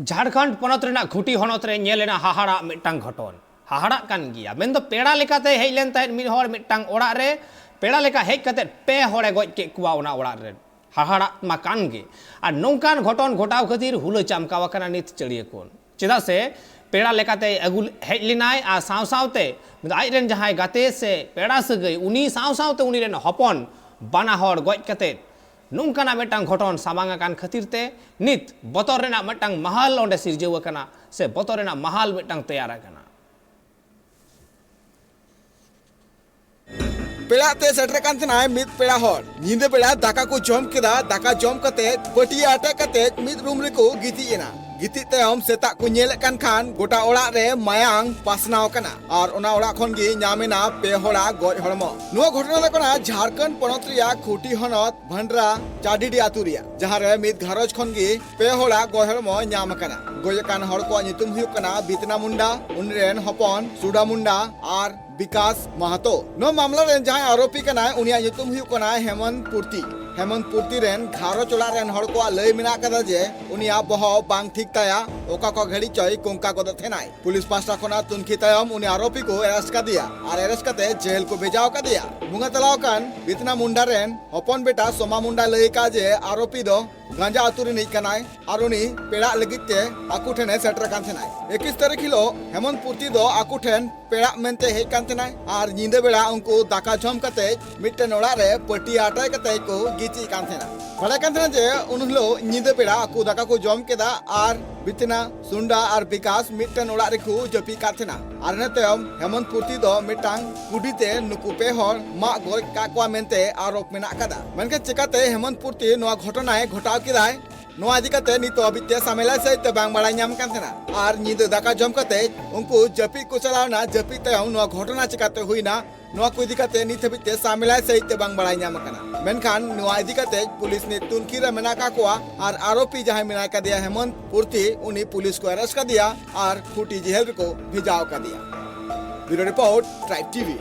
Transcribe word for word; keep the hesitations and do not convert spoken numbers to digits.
ᱡᱷᱟᱲᱠᱷᱚᱸᱰ ᱯᱚᱱᱚᱛ ᱨᱮᱱᱟᱜ ᱠᱷᱩᱸᱴᱤ ᱦᱚᱱᱚᱛ ᱨᱮ ᱧᱮᱞ ᱮᱱᱟ ᱦᱟᱦᱟᱲᱟᱜ ᱢᱤᱫᱴᱟᱝ ᱜᱷᱚᱴᱚᱱ᱾ ᱦᱟᱦᱟᱲᱟᱜ ᱠᱟᱱ ᱜᱮᱭᱟ, ᱢᱮᱱᱫᱚ ᱯᱮᱲᱟ ᱞᱮᱠᱟᱛᱮ ᱦᱮᱡ ᱞᱮᱱ ᱛᱟᱦᱮᱸᱫ ᱢᱤᱫ ᱦᱚᱲ ᱢᱤᱫᱴᱟᱝ ᱚᱲᱟᱜ ᱨᱮ᱾ ᱯᱮᱲᱟ ᱞᱮᱠᱟ ᱦᱮᱡ ᱠᱟᱛᱮ ᱯᱮ ᱦᱚᱲᱮ ᱜᱚᱡ ᱠᱮᱫ ᱠᱚᱣᱟ ᱚᱱᱟ ᱚᱲᱟᱜ ᱨᱮ᱾ ᱦᱟᱦᱟᱲᱟᱜ ᱢᱟ ᱠᱟᱱ ᱜᱮ᱾ ᱟᱨ ᱱᱚᱝᱠᱟᱱ ᱜᱷᱚᱴᱚᱱ ᱜᱷᱚᱴᱟᱣ ᱠᱷᱟᱹᱛᱤᱨ ᱦᱩᱞᱟᱹ ᱪᱟᱢᱠᱟᱣ ᱟᱠᱟᱱᱟ ᱱᱤᱛ ᱪᱟᱹᱲᱭᱟᱹ ᱠᱚᱬ᱾ ᱪᱮᱫᱟᱜ ᱥᱮ ᱯᱮᱲᱟ ᱞᱮᱠᱟᱛᱮ ᱟᱹᱜᱩ ᱦᱮᱡ ᱞᱮᱱᱟᱭ ᱟᱨ ᱥᱟᱶ ᱥᱟᱶᱛᱮ ᱟᱡ ᱨᱮᱱ ᱡᱟᱦᱟᱸᱭ ᱜᱟᱛᱮ ᱥᱮ ᱯᱮᱲᱟ ᱥᱟᱹᱜᱟᱹᱭ, ᱩᱱᱤ ᱥᱟᱶ ᱥᱟᱶᱛᱮ ᱩᱱᱤ ᱨᱮᱱ ᱦᱚᱯᱚᱱ, ᱵᱟᱱᱟ ᱦᱚᱲ ᱜᱚᱡ ᱠᱟᱛᱮ ᱱᱚᱝᱠᱟᱱᱟᱜ ᱢᱤᱫᱴᱟᱝ ᱜᱷᱚᱴᱚᱱ ᱥᱟᱢᱟᱝ ᱟᱠᱟᱱ ᱠᱷᱟᱹᱛᱤᱨ ᱛᱮ ᱱᱤᱛ ᱵᱚᱛᱚᱨ ᱨᱮᱱᱟᱜ ᱢᱤᱫᱴᱟᱝ ᱢᱟᱦᱟᱞ ᱚᱸᱰᱮ ᱥᱤᱨᱡᱟᱹᱣ ᱟᱠᱟᱱᱟ, ᱥᱮ ᱵᱚᱛᱚᱨ ᱨᱮᱱᱟᱜ ᱢᱟᱦᱟᱞ ᱢᱤᱫᱴᱟᱝ ᱛᱮᱭᱟᱨ ᱟᱠᱟᱱᱟ᱾ ᱯᱮᱲᱟ ᱛᱮ ᱥᱮᱴᱮᱨ ᱠᱟᱱ ᱛᱟᱦᱮᱱᱟᱭ ᱢᱤᱫ ᱯᱮᱲᱟ ᱦᱚᱲ᱾ ᱧᱤᱫᱟᱹ ᱵᱮᱲᱟ ᱫᱟᱠᱟ ᱠᱚ ᱡᱚᱢ ᱠᱮᱫᱟ᱾ ᱫᱟᱠᱟ ᱡᱚᱢ ᱠᱟᱛᱮ ᱯᱟᱹᱴᱭᱟᱹ ᱟᱴᱮᱫ ᱠᱟᱛᱮ ᱢᱤᱫ ᱨᱩᱢ ᱨᱮᱠᱚ ᱜᱤᱛᱤᱡ ᱮᱱᱟ᱾ ᱜᱤᱛᱤᱡ ᱛᱟᱭᱚᱢ ᱥᱮᱛᱟᱜ ᱠᱚ ᱧᱮᱞᱮᱫ ᱠᱟᱱ ᱠᱷᱟᱱ ᱜᱚᱴᱟ ᱚᱲᱟᱜ ᱨᱮ ᱢᱟᱭᱟᱝ ᱯᱟᱥᱱᱟᱣ ᱠᱟᱱᱟ᱾ ᱟᱨ ᱚᱱᱟ ᱚᱲᱟᱜ ᱠᱷᱚᱱ ᱜᱮ ᱧᱟᱢ ᱮᱱᱟ ᱯᱮ ᱦᱚᱲᱟᱜ ᱜᱚᱡ ᱦᱚᱲᱢᱚ᱾ ᱱᱚᱣᱟ ᱜᱷᱚᱴᱚᱱᱟ ᱫᱚ ᱠᱟᱱᱟ ᱡᱷᱟᱲᱠᱷᱚᱸᱰ ᱯᱚᱱᱚᱛ ᱨᱮᱭᱟᱜ ᱠᱷᱩᱸᱴᱤ ᱦᱚᱱᱚᱛ ᱵᱷᱟᱱᱰᱨᱟ ᱪᱟᱰᱤᱰᱤ ᱟᱛᱳ ᱨᱮᱭᱟᱜ, ᱡᱟᱦᱟᱸ ᱨᱮ ᱢᱤᱫ ᱜᱷᱟᱨᱚᱸᱡᱽ ᱠᱷᱚᱱ ᱜᱮ ᱯᱮ ᱦᱚᱲᱟᱜ ᱜᱚᱡ ᱦᱚᱲᱢᱚ ᱧᱟᱢ ᱟᱠᱟᱱᱟ᱾ ᱜᱚᱡ ᱟᱠᱟᱱ ᱦᱚᱲ ᱠᱚᱣᱟᱜ ᱧᱩᱛᱩᱢ ᱦᱩᱭᱩᱜ ᱠᱟᱱᱟ ᱵᱤᱛᱱᱟ ᱢᱩᱱᱰᱟ, ᱩᱱᱤ ᱨᱮᱱ ᱦᱚᱯᱚᱱ ᱥᱩᱰᱟ ᱢᱩᱱᱰᱟ ᱟᱨ ᱵᱤᱠᱟᱥ ᱢᱟᱦᱟᱛᱚ᱾ ᱱᱚᱣᱟ ᱢᱟᱢᱞᱟ ᱨᱮᱱ ᱡᱟᱦᱟᱸᱭ ᱟᱨᱳᱯᱤ ᱠᱟᱱᱟᱭ, ᱩᱱᱤᱭᱟᱜ ᱧᱩᱛᱩᱢ ᱦᱩᱭᱩᱜ ᱠᱟᱱᱟ ᱦᱮᱢᱚᱱᱛ ᱯᱩᱨᱛᱤ᱾ ᱦᱮᱢᱚᱱᱛ ᱯᱩᱨᱛᱤ ᱨᱮᱱ ᱜᱷᱟᱨᱚᱸᱡᱽ ᱚᱲᱟᱜ ᱨᱮᱱ ᱦᱚᱲ ᱠᱚᱣᱟᱜ ᱞᱟᱹᱭ ᱢᱮᱱᱟᱜ ᱟᱠᱟᱫᱟ ᱡᱮ ᱩᱱᱤᱭᱟᱜ ᱵᱚᱦᱚᱜ ᱵᱟᱝ ᱴᱷᱤᱠ ᱛᱟᱭᱟ, ᱚᱠᱟ ᱠᱚ ᱜᱷᱟᱹᱲᱤᱡ ᱪᱚᱭ ᱠᱚᱝᱠᱟ ᱜᱚᱫᱚᱜ ᱛᱟᱦᱮᱱᱟᱭ᱾ ᱯᱩᱞᱤᱥ ᱯᱟᱦᱴᱟ ᱠᱷᱚᱱᱟᱜ ᱛᱩᱱᱠᱷᱤ ᱛᱟᱭᱚᱢ ᱩᱱᱤ ᱟᱨᱳᱯᱤ ᱠᱚ ᱮᱨᱮᱥᱴ ᱠᱟᱫᱮᱭᱟ ᱟᱨ ᱮᱨᱮᱥᱴ ᱠᱟᱛᱮ ᱡᱮᱞ ᱠᱚ ᱵᱷᱮᱡᱟᱣ ᱠᱟᱫᱮᱭᱟ᱾ ᱵᱚᱸᱜᱟ ᱛᱟᱞᱟᱣ ᱟᱠᱟᱱ ᱵᱤᱛᱱᱟ ᱢᱩᱱᱰᱟ ᱨᱮᱱ ᱦᱚᱯᱚᱱ ᱵᱮᱴᱟ ᱥᱳᱢᱟ ᱢᱩᱱᱰᱟ ᱞᱟᱹᱭ ᱟᱠᱟᱫ ᱡᱮ ᱟᱨᱳᱯᱤ ᱫᱚ ᱜᱟᱸᱡᱟ ᱟᱹᱛᱩ ᱨᱤᱱᱤᱡ ᱠᱟᱱᱟᱭ ᱟᱨ ᱩᱱᱤ ᱯᱮᱲᱟᱜ ᱞᱟᱹᱜᱤᱫ ᱛᱮ ᱟᱠᱚ ᱴᱷᱮᱱᱮ ᱥᱮᱴᱮᱨ ᱠᱟᱱ ᱛᱟᱦᱮᱱᱟᱭ᱾ ᱮᱠᱤᱥ ᱛᱟᱹᱨᱤᱠᱷ ᱦᱤᱞᱳᱜ ᱦᱮᱢᱚᱱᱛ ᱯᱩᱨᱛᱤ ᱫᱚ ᱟᱠᱚ ᱴᱷᱮᱱ ᱯᱮᱲᱟᱜ ᱢᱮᱱᱛᱮ ᱦᱮᱡ ᱠᱟᱱ ᱛᱟᱦᱮᱱᱟᱭ ᱟᱨ ᱧᱤᱫᱟᱹ ᱵᱮᱲᱟ ᱩᱱᱠᱩ ᱫᱟᱠᱟ ᱡᱚᱢ ᱠᱟᱛᱮ ᱢᱤᱫᱴᱮᱱ ᱚᱲᱟᱜ ᱨᱮ ᱯᱟᱹᱴᱭᱟᱹ ᱟᱴᱮᱫ ᱠᱟᱛᱮ ᱠᱚ ᱜᱤᱛᱤᱡ ᱠᱟᱱ ᱛᱟᱦᱮᱱᱟ᱾ ᱵᱟᱲᱟᱭ ᱠᱟᱱ ᱛᱟᱦᱮᱱᱟ ᱡᱮ ᱩᱱ ᱦᱤᱞᱳᱜ ᱧᱤᱫᱟᱹ ᱵᱮᱲᱟ ᱟᱠᱚ ᱫᱟᱠᱟ ᱠᱚ ᱡᱚᱢ ᱠᱮᱫᱟ ᱟᱨ ᱵᱤᱛᱱᱟ, ᱥᱩᱱᱰᱟ ᱟᱨ ᱵᱤᱠᱟᱥ ᱢᱤᱫᱴᱮᱱ ᱚᱲᱟᱜ ᱨᱮᱠᱚ ᱡᱟᱹᱯᱤᱫ ᱠᱟᱱ ᱛᱟᱦᱮᱱᱟ᱾ ᱟᱨ ᱤᱱᱟᱹ ᱛᱟᱭᱚᱢ ᱦᱮᱢᱚᱱᱛ ᱯᱩᱨᱛᱤ ᱫᱚ ᱢᱤᱫᱴᱟᱝ ᱠᱩᱰᱤ ᱛᱮ ᱱᱩᱠᱩ ᱯᱮ ᱦᱚᱲ ᱢᱟᱜ ᱜᱚᱡ ᱠᱟᱜ ᱠᱚᱣᱟ ᱢᱮᱱᱛᱮ ᱟᱨᱳᱯ ᱢᱮᱱᱟᱜ ᱟᱠᱟᱫᱟ᱾ ᱢᱮᱱᱠᱷᱟᱱ ᱪᱮᱠᱟᱛᱮ ᱦᱮᱢᱚᱱᱛ ᱯᱩᱨᱛᱤ ᱱᱚᱣᱟ ᱜᱷᱚᱴᱚᱱᱟᱭ ᱜᱷᱚᱴᱟᱣ ᱠᱮᱫᱟᱭ, ᱱᱚᱣᱟ ᱤᱫᱤ ᱠᱟᱛᱮ ᱱᱤᱛᱚᱜ ᱦᱟᱹᱵᱤᱡ ᱛᱮ ᱥᱟᱢᱮᱞᱟᱭ ᱥᱟᱹᱦᱤᱡ ᱛᱮ ᱵᱟᱝ ᱵᱟᱲᱟᱭ ᱧᱟᱢ ᱠᱟᱱ ᱛᱟᱦᱮᱱᱟ᱾ ᱟᱨ ᱧᱤᱫᱟᱹ ᱫᱟᱠᱟ ᱡᱚᱢ ᱠᱟᱛᱮ ᱩᱱᱠᱩ ᱡᱟᱹᱯᱤᱫ ᱠᱚ ᱪᱟᱞᱟᱣ ᱮᱱᱟ᱾ ᱡᱟᱹᱯᱤᱫ ᱛᱟᱭᱚᱢ ᱱᱚᱣᱟ ᱜᱷᱚᱴᱚᱱᱟ ᱪᱮᱠᱟᱛᱮ ᱦᱩᱭᱱᱟ, ᱱᱚᱣᱟ ᱠᱚ ᱤᱫᱤ ᱠᱟᱛᱮ ᱱᱤᱛ ᱦᱟᱹᱵᱤᱡ ᱛᱮ ᱥᱟᱢᱮᱞᱟᱭ ᱥᱟᱹᱦᱤᱡ ᱛᱮ ᱵᱟᱝ ᱵᱟᱲᱟᱭ ᱧᱟᱢ ᱟᱠᱟᱱᱟ᱾ ᱢᱮᱱᱠᱷᱟᱱ ᱱᱚᱣᱟ ᱤᱫᱤ ᱠᱟᱛᱮ ᱯᱩᱞᱤᱥ ᱱᱤᱛ ᱛᱩᱱᱠᱷᱤ ᱨᱮ ᱢᱮᱱᱟᱜ ᱟᱠᱟᱫ ᱠᱚᱣᱟ ᱟᱨ ᱟᱨᱳᱯᱤ ᱡᱟᱦᱟᱸᱭ ᱢᱮᱱᱟᱭ ᱠᱟᱫᱮᱭᱟ ᱦᱮᱢᱚᱱᱛ ᱯᱩᱨᱛᱤ, ᱩᱱᱤ ᱯᱩᱞᱤᱥ ᱠᱚ ᱮᱨᱮᱥᱴ ᱠᱟᱫᱮᱭᱟ ᱟᱨ ᱠᱷᱩᱸᱴᱤ ᱡᱮᱦᱮᱞ ᱨᱮᱠᱚ ᱵᱷᱮᱡᱟᱣ ᱠᱟᱫᱮᱭᱟ᱾ ᱵᱤᱭᱩᱨᱳ ᱨᱤᱯᱳᱨᱴ, ᱴᱨᱟᱭᱤᱵᱽ ᱴᱤᱵᱷᱤ᱾